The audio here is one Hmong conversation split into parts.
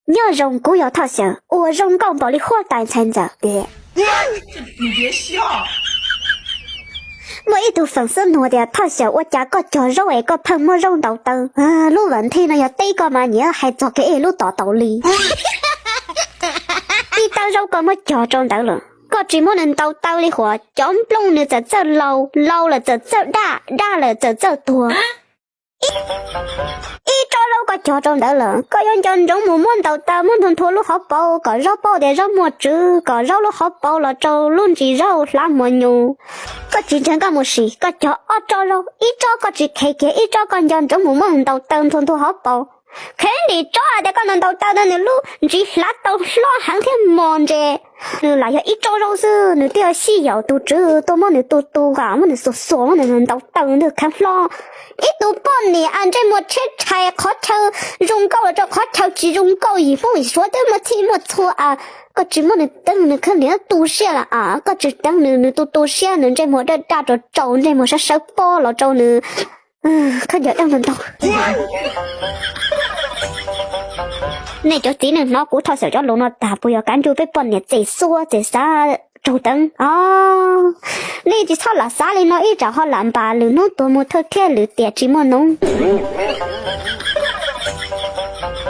Nyob zoo, kuv yog Thoj Xyaum uas zoo nkauj npaum li huab tais ntxhais ntxawm. Muaj ib tug feem xwb nug tias, Thoj Xyaum, ua cas koj cog zaub es koj pheej muab zaub ntaus taw? Lub vas thib no yog teb koj mas nyiam hais txog kev ej lub tom taus li. Ib tab zaub koj muab cog rau ntawd lawm, koj tsis muab nws ntaus taw li, huam cov nplooj nws txawm txawj laus, laus lawm txawm txawj daj, daj lawm txawm txawj tuag. Ib tsob zaub koj cog rau ntawd lawm, koj yuav nco ntsoov mus muab ntaus taw muab nthua nthua lub hauv paus kom zaub paub tias zaub muaj tswv, kom zaub lub hauv paus los rau lub ntsis zaub hlav muas nyus. Koj tsis ntseeg koj mus sim, koj cog ob tsob zaub, ib tsob koj tsis khev kiag, ib txob koj nco ntsoov mus muab ntaus taw nthua nthua hauv paus. Khev nim tsob hais tias koj ntaus ntaus taw ntawd nws lub ntsis hlav tau hlob heev thiab mos ntses. Nws lam yog ib tsob zaub xwb, nws twb yog sib yaum tus tswv tuaj muab nws tu tu kom muab nws xuas xuas muab nws ntaus taw ntawd kheev hlob. Ib tug poj niam ntsej muag tshiab tshais, qhov chaw zoo nkauj los rau qhov chaw tsis zoo nkauj, yim Hmoob yim Suav twb muaj txhij muaj txhua. Koj tsis muab nws teeb nws kheev nim tu siab lawm, koj tsis teeb nws, nws tu tu siab, nws ntsej muag daj daj rau tsaus, ntsej muag sawv sawv pob los rau nws. Khaub ncaws daj ntau ntau. Nej cov txiv neej hnov kuv Thoj Xyaum cov lus no tas puas yog kav nruj peb poj niam txes xuab txes xav raug teev os? Nej tsis txhob lam xav li no, ib tsam ho lam npam lwm hnub tuag mus thawj thiab lwm tiam tsis muaj noov.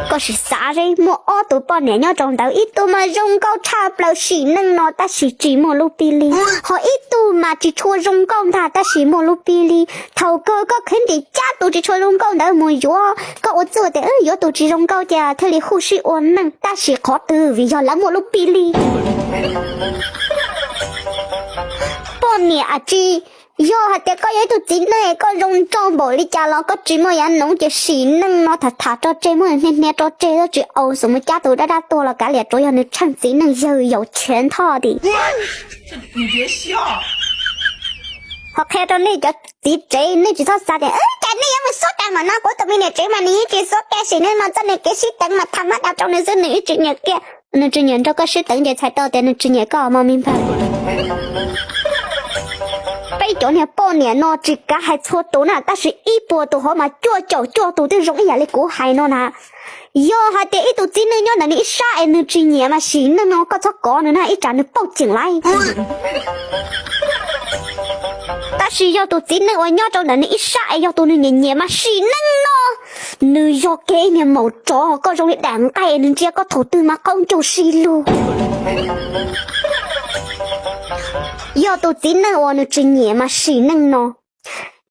Koj sim xav seb, muaj ob tug poj niam nyob rau ntawd, ib tug mas zoo nkauj tshaj plaws sim neej no tab sis tsis muaj lub pib li, ho ib tug mas tsis tshua zoo nkauj ntag tab sis muaj lub pib li. Thaum kawg koj khev ntim cab tus tsis tshua zoo nkauj ntawd mus yuav, koj ua txuj tias yuav tus tsis zoo nkauj cia thiaj li huj sib ua neej, tab sis qhov twg vim yog lawv muaj lub pib li. Poj niam a tsi, yog hais tias koj yog ib tug txiv neej koj zoo nraug npaum li cas los koj tsis muaj yav noov ces sim neej no tham tham tso tseg, muab hnia hnia tso tseg, tsis au xum mus cab tus dab dab tuag los kav liam, tsuav yog nws tsheej txiv neej yawg yaus chav nthoj tim. Ho qhia rau nej cov txiv tsev, nej tsis txhob xav tias cas nej yuav mus xub ras mam no, kuv tus me niam tsev mas nws yeej tsis xub ras, sim neej no txoj niag kev sib teev mas tham mab dab rau nws xwb, nws yeej tsis nyiam kiag. Nws tsis nyiam nrog koj sib teev ces txhais tau tias nws tsis nyiam koj mog me npawg. Peb cov niag poj niam no tsis kav hais txhua tus na, tab sis ib puas tus hov mas cuaj caum cuaj tus twb zoo ib yam li kuv hais no na. Yog hais tias ib tug txiv neej nyob ntawm nws ib sab es nws tsis nyiam mas sim neej no koj txhob kov nws na, ib tsam nws pauj ceem lawm. Tab sis yog tus txiv neej uas nyob rau ntawm nws ib sab es yog tus nws nyiam nyiam mas sim neej no nws yog kiag ib niag maum tsov, koj zoo li dam nqaij, nws ntsia koj thaum twg mas qaub ncaug si lug. Yog tus txiv neej uas nws tsis nyiam mas sim neej no,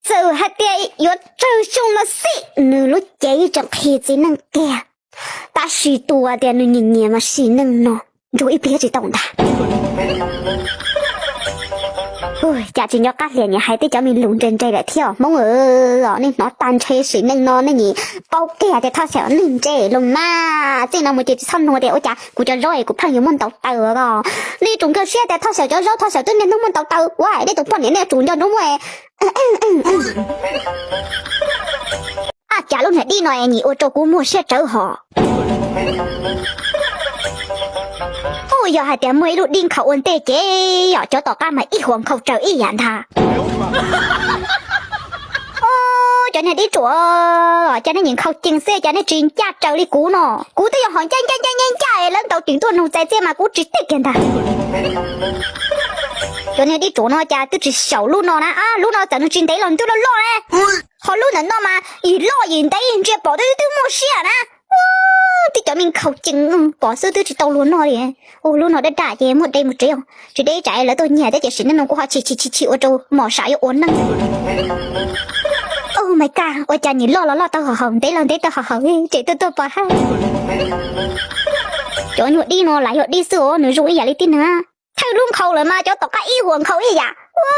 txawm hais tias yuav tsawg xyoo los xij nws lub cev tseem qhia txiv neej kiag. Tab sis tus tias nws nyiam nyiam mas sim neej no nrug ib pliag tsis tau ntag. Cas tsis nco qab hlias nyiam hais tej cov me lus nre nre lawm thiab Hmoob os, nej hnov tag nrho sim neej no nej nyiam paub kiag tias Thoj Xyaum neeg nre lus mas. Txij no mus ces tsis txhob nug tias ua cas kuv cov zaub es kuv pheej yuav muab ntaus taw os. Nej tsum nkag siab tias Thoj Xyaum cov zaub Thoj Xyaum twb niaj hnub muab ntaus taw ua nej tus poj niam nej tsum nco ntsoov muab. Ab, cas lub niag dib no es nyiam ua rau kuv muag siab rawv hos. Ub, yog hais tias muaj ib lub dib nkhaus ua ntej ces yom, cov tom qab mas ib huam nkhaus raws ib yam ntag. Ub, cov niag dib tsuam, cas nej nyiam nkhaus cees xwb, cas nej tsis ncaj raws li kuv no. Kuv twb yog hom ncaj ncaj ncaj ncaj ncaj es lawv ntaus ceem tuaj nug txais txiaj mas kuv tsis tij kiag ntag. Cov niag dib tsuam no cas twb tsis xyaum lub no na, lub no txawm nws tsis ntev los ntuj loj loj na. Ho lub ntawm no mas yim loj yim ntev ntsia pom twb twb muaj siab na. Ub, tib cov me nkhaus cees pom xwb twb tsis tau luag noj li. Ub, lub no daj daj ces muab de mus tsev os. Tsis de ib tsam lawv tuaj nyiag thiab ces sim neej no kuv ho chim chim chim chim ua rau mos sam yuav ua neej. Ub, me kab, ua cas nyiam loj los loj tau hom hawm, ntev los ntev tau hom hawm, tseem tuaj tuaj pom hawm. Cov nyuag dib no lam yog dib xwb os, nws zoo ib yam li tib neeg. Thawj lub nkhaus lawm mas cov tom qab ib huam nkhaus ib yam. Ua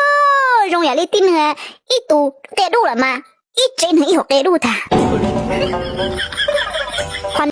zoo yam li tib neeg, ib tug qia dub lawm mas ib tsev neeg ib huam qia dub tag. Qhov